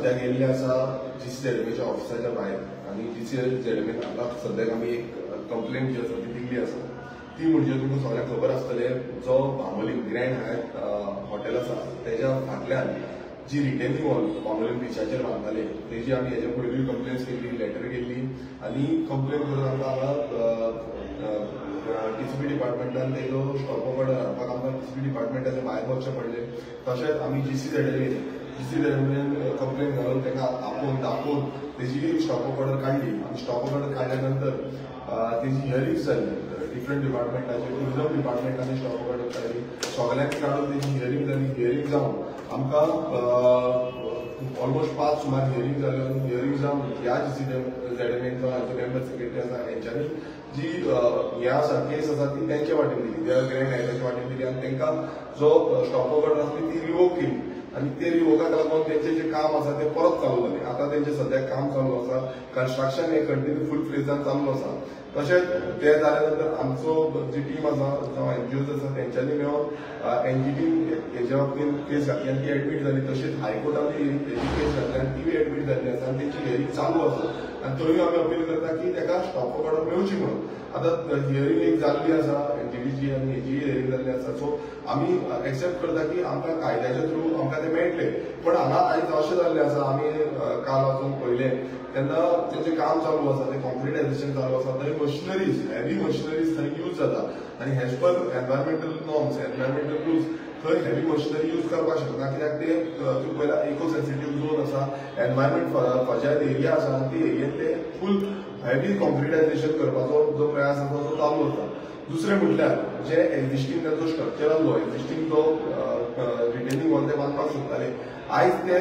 सद्याक येयल्ले आसा जीसीझेडएमएच्या ऑफिसाच्या भायर आनी जीसीझेडएमएन हांगा सद्याक आमी एक कंप्लेन जी आसा ती दिल्ली आसा. ती म्हणजे तुमकां सगळ्यांक खबर आसतलें, जो बांबोलीम ग्रँड हायत हॉटेल आसा तेज्या फाटल्यान जी रिटेनिंग वॉल बांबोलीम बिचाचेर बांदताले तेजी आमी हेज्या पयलीं कंप्लेन्स केल्ली, लेटर केल्ली आनी कंप्लेन करून आमकां हांगा टीसीपी डिपार्टमेंटान तेजो स्टॉप ऑर्डर हाडपाक आमकां टीसीपी डिपार्टमेंटाच्या भायर वचचें पडलें. तशेंच आमी जीसीझेडएमएन कंप्लेन घालून ताका आपोवन दाखोवन तेजी स्टॉप ऑर्डर काडली आनी स्टॉप ऑर्डर काडल्या नंतर तेजी हियरींग जाली. डिफरंट डिपार्टमेंटाचे टुरिजम डिपार्टमेंटान स्टॉप ऑर्डर काडली, सगळ्यांनी काडून तेजी हियरींग जाली. हियरींग जावन आमकां ऑलमोस्ट 5 सुमार हियरींग जाल्यो आनी हियरींग जावन ह्या जीसीझेडएमएन जो हांचो मेंबर सेक्रेटरी आसा हेंच्यांनी जी हें आसा केस आसा ती तेंचे वाटेन दिली, त्या ग्रँड हायताच्या वाटेन दिली आनी तांकां जो स्टॉप ऑर्डर आसली ती रिवोक केली आनी ते रिवोकाक लागून तेंचें जें काम आसा तें परत चालू जालें. आतां तेंचें सद्याक काम चालू आसा, कन्स्ट्रक्शन हें कंटिन्यू फूल फ्लेजान चालू आसा. तशेंच तें जाल्या नंतर आमचो जी टीम आसा जावं एनजीओज आसा तेंच्यांनी मेळोन एनजीटीन हेज्या बाबतीन केस घातली आनी ती एडमीट जाली. तशेंच हायकोर्टान हेजी केस घातली आनी तीय एडमीट जाल्ली आसा आनी तेंची हियरींग चालू आसा आनी थंय आमी अपील करता की ताका स्टॉप ऑर्डर मेळची म्हणून. आतां हियरींग एक जाल्ली आसा एनजीटीची आनी हेजी हियरींग जाल्ली आसा. सो आमी एक्सेप्ट करता की आमकां कायद्याच्या थ्रू आमकां तें मेळटलें, पण हांगा आयज अशें जाल्लें आसा, आमी काल वचून पळयलें तेन्ना तेंचें काम चालू आसा, तें कॉन्क्रिटायझेशन चालू आसा, थंय मशिनरीज, हेवी मशिनरीज थंय यूज जाता आनी as per environmental norms, environmental rules थंय हेवी मशिनरी यूज करपाक शकना, कित्याक ते तुमी पळयला इको सेन्सिटीव झोन आसा, एनवायरमेंट फ्रजायल एरिया आसा आनी ते एरियेन ते फूल हेवी कॉन्क्रिटायझेशन करपाचो जो प्रयास आसा तो चालू आसा. दुसरें म्हटल्यार जे एक्झिस्टींग तांचो स्ट्रक्चर आसलो, एक्झिस्टींग जो रिटेनिंग वॉल ते बांदपाक सोदताले आयज ते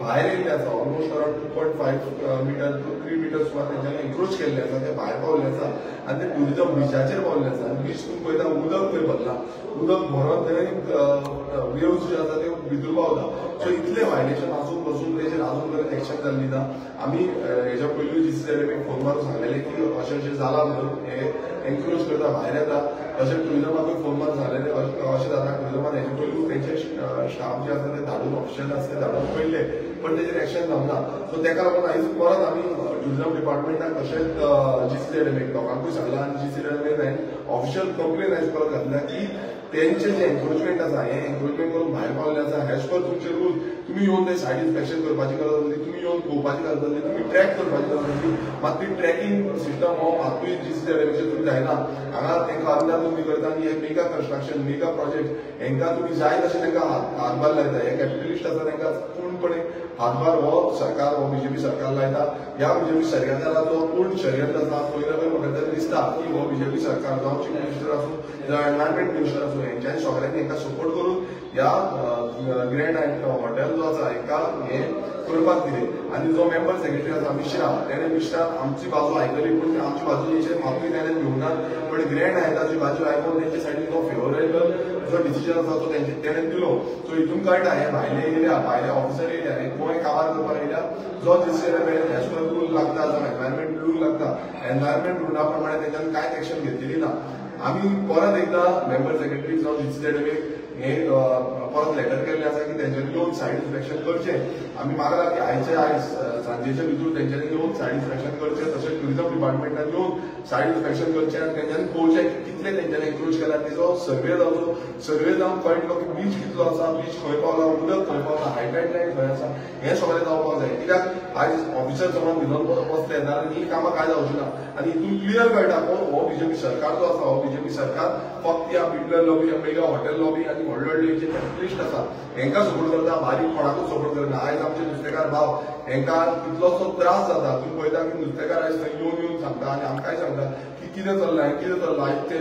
भायर येयल्ले आसा. Almost around 2.5 metre to 3 metre सुमार तेंच्यांनी एन्क्रोच केल्ले आसा, ते भायर पावल्ले आसा आनी ते टुरिजम बिचाचेर पावल्ले आसा. आनी बीच तुमी पळयता उदक थंय भरलां, उदक भरून थंय वेव्स जे आसा ते भितर पावता. सो इतलें व्हायलेशन आसून बसून तेजेर आजून पर्यंत एक्शन जाल्ली ना. आमी हेज्या पयलीं जीसीझेडएमएक फोन मारून सांगलेलें की अशें अशें जालां म्हणून हे एन्क्रोच करता, भायर येता. तशें टुरिजमाकूय फोन मारून सांगलेलें अशें जाता. टुरिजमान हेजे पयलीं तेंचे स्टाफ जे आसा ते धाडून, ऑफिशियल आसा ते धाडून पळयले, पण तेजेर एक्शन जावना. सो तेका लागून आयज परत आमी टुरिजम डिपार्टमेंटाक तशेंच जीसीझेडएमएक लोकांकूय सांगलां आनी जीसीझेडएमएन ऑफिशियल कंप्लेन आयज परत घातल्या की तेंचे जे एन्क्रोचमेंट आसा हें एन्क्रोचमेंट करून भायर पावल्लें आसा. एज पर तुमचे रूल तुमी येवन ते सायड इन्स्पेक्शन करपाची गरज आसली, तुमी येवन पळोवपाची गरज आसली, तुमी ट्रॅक करपाची गरज आसली. मात ती ट्रॅकिंग सिस्टम हो मातूय जीसीझेडएमएचेर थ्रू जायना. हांगा तांकां अंदाज तुमी करता आनी हे मेगा कन्स्ट्रक्शन, मेगा प्रोजेक्ट हेंकां तुमी जाय तशें तांकां हातभार लायता. हे कॅपिटलिस्ट आसा तांकां पूर्णपणे हातभार हो सरकार, हो बीजेपी सरकार लायता. ह्या बीजेपी सरकाराचो पूर्ण षडयंत्र आसा. खंय ना खंय म्हाका तरी दिसता की हो बीजेपी सरकार जावं चीफ मिनिस्टर आसूं जावं एनवायरमेंट मिनिस्टर आसूं हेंच्यांनी सगळ्यांनी हेंकां सपोर्ट करून ह्या ग्रँड हॉटेल जो आसा हेंकां हें करपाक दिलें. आनी जो मेंबर सेक्रेटरी आसा मिश्रा, तेणें मिश्रा आमची बाजू आयकली, पूण आमची बाजू मातूय तेणें घेवना, पण ग्रँड हायताची बाजू आयकून तेंचे सायडीन जो फेवरेबल जो डिसिजन आसा तो तेणें दिलो. सो हितून कळटा हे भायले येयल्या, भायले ऑफिसर येयल्या, हे गोंय काबार करपाक येयल्या. जो डिसिजन एज पर रूल लागता, जो एनवायरमेंट रूल लागता, एनवायरमेंट रुला प्रमाणे तेंच्यान कांयच एक्शन घेतलेली ना. आमी परत एकदां मेंबर सेक्रेटरी जावं जीसीझेडएमएक हे परत लेटर केल्लें आसा की तेंच्यांनी येवन सायड इन्स्पेक्शन करचें. आमी मागला की आयचे आयज सांजेच्या भितर तेंच्यांनी येवन सायड इन्स्पेक्शन करचें, तशेंच टुरिजम डिपार्टमेंटान येवन सायड इन्स्पेक्शन करचें आनी तेंच्यांनी पळोवचें की कितले तेंच्यांनी एन्क्रोच केला, तेजो सर्वे जावचो. सर्वे जावन कळटलो की बीच कितलो आसा, बीच खंय पावला, उदक खंय पावला, हायटायड लायन खंय आसा, हें सगळें जावपाक जाय. कित्याक आयज ऑफिसर जमा भिजोन बसले नाजाल्यार ही कामां कांय जावची ना. आनी हितून क्लियर कळटा कोण हो बीजेपी सरकार जो आसा, हो बीजेपी सरकार फक्त ह्या builder lobby, mega hotel lobby आनी व्हडले व्हडले जे कॅपिटलिस्ट आसा हेंकां सपोर्ट करता, बारीक कोणाकूच सपोर्ट करना. आयज आमचे नुस्तेकार भाव हेंकां कितलोसो त्रास जाता. तुमी पळयता की नुस्तेकार आयज थंय येवन येवन सांगता आनी आमकांय सांगता की कितें चल्लां, कितें चल्लां. आयज ते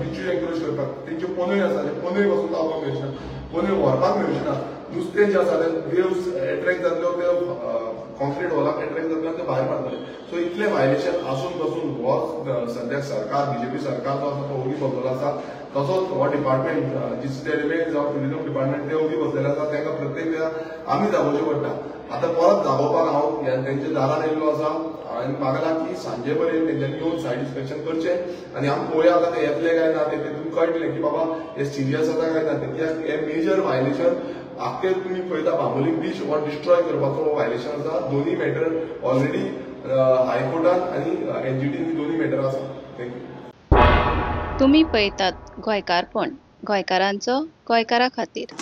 बिचूय एन्क्रोच करपाक तेंच्यो पोनय आसा, ते पोनय पासून लावपाक मेळचे ना, पोनय व्हरपाक मेळचे ना. नुस्तें जें आसा ते वेव्स एट्रेक्ट जातल्यो, ते कॉन्क्रीट हॉलाक एट्रॅक्ट जातले आनी ते भायर मारतले. सो इतलें व्हायलेशन आसून पासून हो सद्याक सरकार, बीजेपी सरकार जो आसा तो ओगी बसलेलो आसा. तसोच हो डिपार्टमेंट जीसीडीएमए जावं टुरिजम डिपार्टमेंट ते ओगी बसलेले आसा. तांकां प्रत्येक वेळा आमी जागोवचें पडटा. आतां परत जागोवपाक हांव तेंच्या दारार येयल्लो आसा आनी मागला की सांजे पर्यंत तेंच्यांनी येवन सायट इन्स्पेक्शन करचें आनी आमी पळोवया आतां ते येतले काय ना ते तेतून कळटलें की बाबा हे सिरियस आसा काय ना ते. कित्याक हे मेजर व्हायलेशन आख्खे तुमी पळयता बांबोलीम बीच हो डिस्ट्रॉय करपाचो व्हायलेशन आसा. दोनूय मॅटर ऑलरेडी हायकोर्टान आनी एनजीटीन दोनूय मॅटर आसा. Thank you. तुमी पळयतात गोंयकारपण, गोंयकारांचो गोंयकारा खातीर.